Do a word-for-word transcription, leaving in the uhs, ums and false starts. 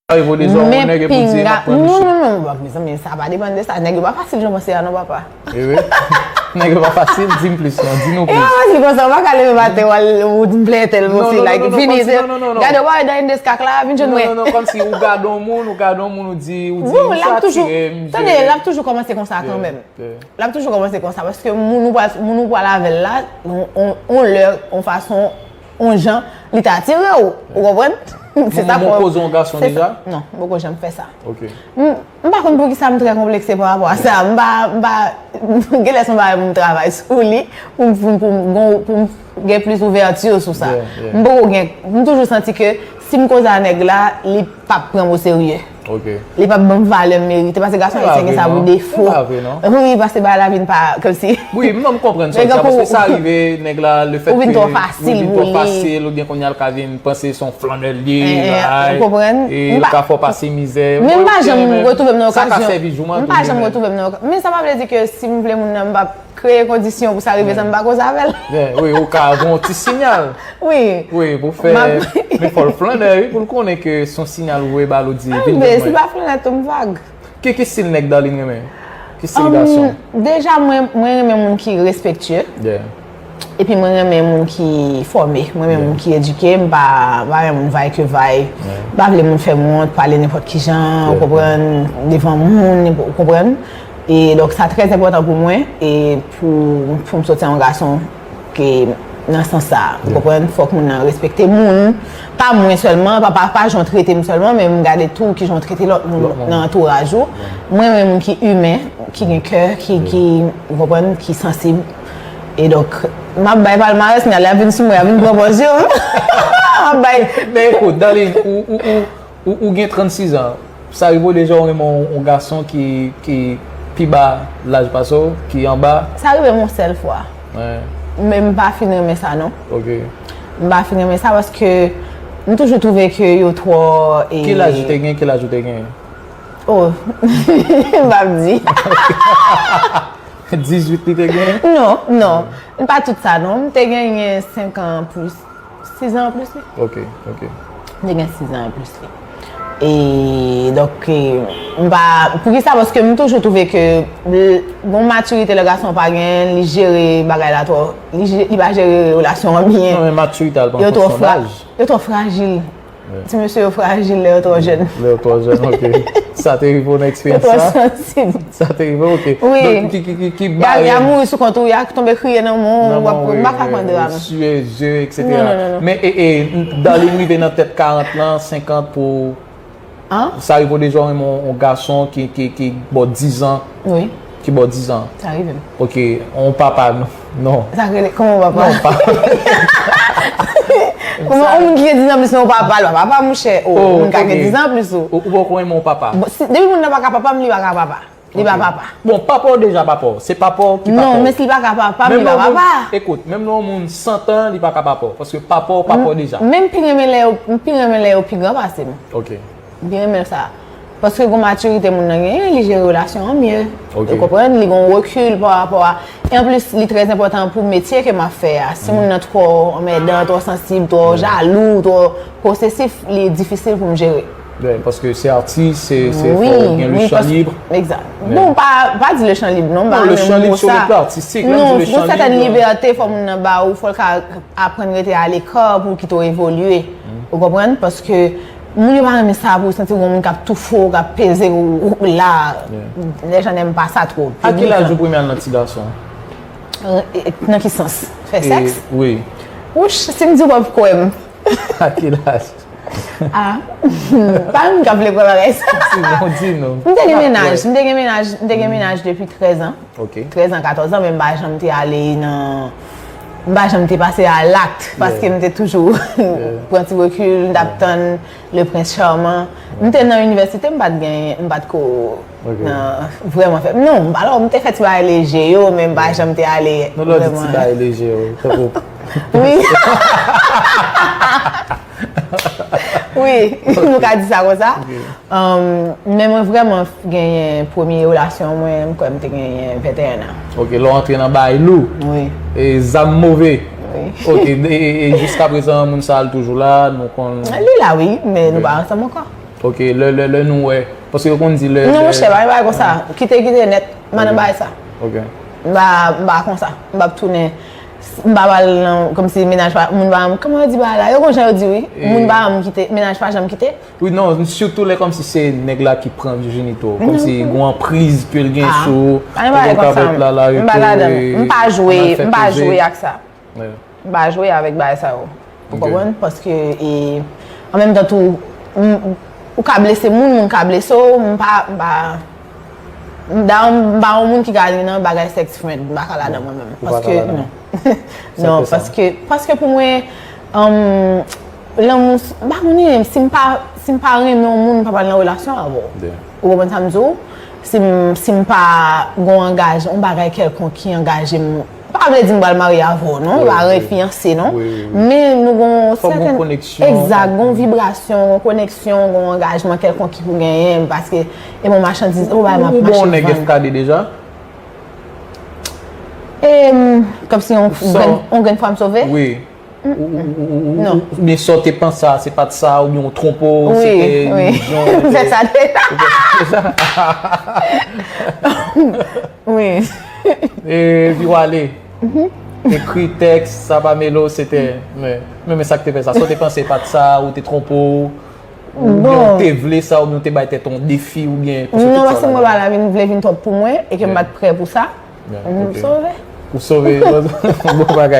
Evo de zò, men nèg yo pou di, pinga, "M ap pran non, misye." Non, non, non, mezanmi, sa pa depann de sa. Nèg yo pa fasil jan w panse a non, papa. E wi. Nèg yo pa fasil, di m plis non, di nou plis. E pa fasil konsa, ou pa ka leve maten, w al, ou vle tèl, non, se non, like, non, non, vini, kòmsi, se, non, non, non, non, gade, w pa wè Dany Descak la, vin jwenn mwen. Non, non, non, kòmsi ou gade yon moun, ou gade yon moun, ou di, ou di, non, l ap toujou, tande, l ap toujou kòmanse konsa kanmenm. L ap toujou kòmanse konsa, paske moun ou pral, moun ou pral avè l la, on, on, on lè, on fason, on jan, li ta atire w, ou konprann? Se sa. Ou koze yon gason deja? Non, m poko janm fè sa. Ok. M, m pa konn poukisa m trè konplekse pa rapò a sa. M pa, m pa, genlè se yon bagay pou m travay sou li, pou m, pou m, pou m gon, pou m gen plis ouvèti sou sa. Yeah, yeah. M poko gen, m toujou santi ke si m koze a nèg la, li p ap pran m oserye. Ok. Li p ap ban m valè m merite, paske gason ayisyen gen sa pou defo. Se pa vre, non. Se pa vre, non. Wi, paske bagay la vin pa, kòmsi. Wi, m, non, m konprann sa w di a, paske sa rive, nèg la, le fèt ke ou vin twò fasil pou li. Ou vin twò fasil, oubyen kounye a l ka vin panse se yon flannè l ye, bagay, ou konprann? E l ka fè w pase mizè. Men m pa janm retwouve m nan okazyon. Sa ka sèvi jou m an, m pa janm retwouve m nan okazyon. Men sa pa vle di ke si m vle moun nan, m p ap kreye kondisyon pou sa rive san m pa koze avè l. Wi, ou ka gen yon ti siyal. Wi. Wi, pou fè, men fò l flannè, wi, pou l konnen ke se yon siyal ou voye ba l, ou di, vin jwenn mwen. Si l pa flannè tou, m vag. Ki, ki stil nèg Darline renmen? Ki stil gason? Deja, mwen, mwen renmen moun ki respektye. Yeah. Epi mwen renmen moun ki fòme. Mwen renmen moun ki edike. M pa, m pa renmen moun vay ke vay. Yeah. M pa vle moun fè m wont, pale nenpòt ki jan, ou konprann, devan moun, ou konprann? E donk, sa trè enpòtan pou mwen, e pou, pou m soti a yon gason ke nan sans sa, ou konprann? Fòk moun nan respekte moun, pa mwen sèlman, pa, pa, pa jan w trete m sèlman, men m gade tou kijan w trete lòt moun nan antouraj ou. Mwen renmen moun ki imen, ki gen kè, ki, ki, ou konprann, ki sansib. E donk, m ap bay palmarès, men lè y ap vin sou mwen, y ap vin pran pòz yo. M ap bay. Men ekout, Darline, ou, ou, ou, Ou, ou gen trannsis an. Sa rive w deja w renmen yon, yon gason ki, ki pi ba laj pase w, ki anba? Sa rive m yon sèl fwa. Wi. Men m pa fin renmen sa, non. Ok. M pa fin renmen sa paske m toujou twouve ke yo twò, e. Ki laj ou te gen? Ki laj ou te gen? Oh, m p ap di. Dizuit li te gen? Non, non. M pa tout sa, non. M te genyen senk an plis. Sis an plis li. Ok, ok. M te gen sis an plis li. E, donk, e, m pa, poukisa? Paske m toujou twouve ke l, gon matirite lè gason pa genyen, li jere bagay la twò, li je-, li pa jere relasyon an byen. Non, men matirite a, l pa yon kèsyon daj. Yo twò frajil. Ti mesye yo frajil lè yo twò jèn. Lè yo twò jèn, ok. Sa te rive w nan eksperyans sa? Yo twò sansib. Sa te rive, ok. Wi. Donk, ki, ki, ki, ki barè. Y a, y a mouri sou kont ou, y a tonbe kriye nan men w, w ap, m pa ka pran dram. Siye je, et cetera. Non, non, non, non. Men, e, e, Darline rive nan tèt karant lan, senkant pou. An? Sa rive w deja w renmen yon, yon gason ki, ki, ki ba w diz an? Wi. Ki ba w diz an? Sa rive m. Ok, yon papa, non. Non. Sa k rele, kòman yon papa? Non, papa. Kòman yon moun ki gen diz an plis, se yon papa, l pa papa, monchè. Oh, yon moun ka gen diz an plis ou. Ou, ou poko renmen yon papa? Bon, si, depi moun nan pa ka papa m, li pa ka papa. Li pa papa. Bon, papa w deja papa w. Se papa w ki papa w. Non, men si li pa ka papa m, li pa papa. Ekout, menm lè yon moun san tan, li pa ka papa w. Paske papa w, papa w deja. Men m pi renmen lè yo, m pi renmen lè yo pi gran pase m. Ok. M pi renmen sa. Paske gon matirite moun nan genyen, li jere relasyon an mye. Ok. Ou konprann? Li gon rekil pa rapò a. E anplis, li trè enpòtan pou metye ke m ap fè a. Si moun nan twò anmèdan, twò sansib, twò jalou, twò posesif, li difisil pou m jere. Wi, paske se atis, se, se fò w gen le chan lib. Egzak. Bon, pa, pa di le chan lib, non, m pa renmen mo sa. Non, gon sètèn libète fò moun nan ba ou, fò l ka aprann rete aleka pou l kite w evolye. Ou konprann? Paske moun yo pa renmen sa pou w santi w gon moun k ap toufe w, k ap peze w, w la. Lèjan nèm pa sa twò. A ki laj ou premye al nan ti gason? Nan ki sans? Fè sèks? Wi. Wouch, si m di w p ap kwè m. A ki laj? Ah. Pa menm k ap vle kwè bagay sa. Si bon, di nou. M te gen mennaj, m te gen mennaj, m te gen mennaj depi trèz an. Ok. Trèz an, katòz an, men m pa janm te ale nan, m pa janm te pase a lakt, paske m te toujou pran ti rekil, m t ap tann le prince charmant. M te nan inivèsite, m pa t gen, m pa t ko nan vrèman fè. Non, alò, m te fè ti bagay leje yo, men m pa janm te ale vrèman. Non, lè w di ti bagay leje yo, tankou. Wi. Wi, nou ka di sa konsa. Ok. Um, men mwen vrèman f-, genyen premye relasyon mwen, m kwè m te genyen venteyen an. Ok, lè w antre nan bagay lou. Wi. E zam move. Wi. Ok, e, e, e jiskaprezan, moun sa a l toujou la, nou konn. Li la, wi, men nou pa ansanm ankò. Ok, lè, lè, lè nou wè. Paske yo konn di lè. Non, monchè, pa gen bagay konsa. Kite, kite nèt. M pa nan bagay sa. Ok. M pa, m pa konsa. M p ap tounen. M pa pral nan, kòmsi menaj pa, moun pa, kòman yo di bagay la? Yo konn jan yo di, wi. Moun pa janm kite, menaj pa janm kite. Wi, non, sitou lè kòmsi se nèg la ki pran vijinite w. Kòmsi gon anpriz ke l gen sou ou. Pa gen bagay konsa. M pa ladan. M pa jwe, m pa jwe ak sa. M pa jwe avèk bagay sa yo. Ou konprann? Paske, e, an menm tan tou, m, ou ka blese moun, moun ka blese w, m pa, m pa, m pa, m pa yon moun ki ka ale nan bagay sex friend, m pa ka ladan mwen menm. Paske, non. Non, paske, paske pou mwen, um, lanmou, m pa konnen, si m pa, si m pa renmen yon moun, m pa pral nan relasyon avè w. Ou konprann sa m di w? Si m, si m pa gon angaj, yon bagay kèlkonk ki angaje m, pa vle di m pral marye avè w, non, pa gen fiyanse, non. Men nou gon sèten, egzak, gon vibrasyon, gon koneksyon, gon angajman kèlkonk ki pou genyen, paske e bon machandiz, e bon bagay m ap mache vann. Ou bon nèg F K D deja? E, kòmsi yon grenn, yon grenn fwa m sove? Wi. Ou, ou, ou, ou, ou, oubyen sa w te panse a, se pa t sa, oubyen w twonpe w, se te yon jan. Wi, wi. M fè sa deja. Wi. Epi w ale. Ekri tèks, sa pa mele w, se te, men, men, men sa k te fè sa. Sa w te panse pa t sa, ou te twonpe w, oubyen w te vle sa, oubyen w te bay tèt ou yon defi, oubyen, paske tout sa la. Non, paske mwen pa la vin vle vin twòp pou mwen, e ke m pa t prè pou sa. M sove. Ou sove, bon bagay.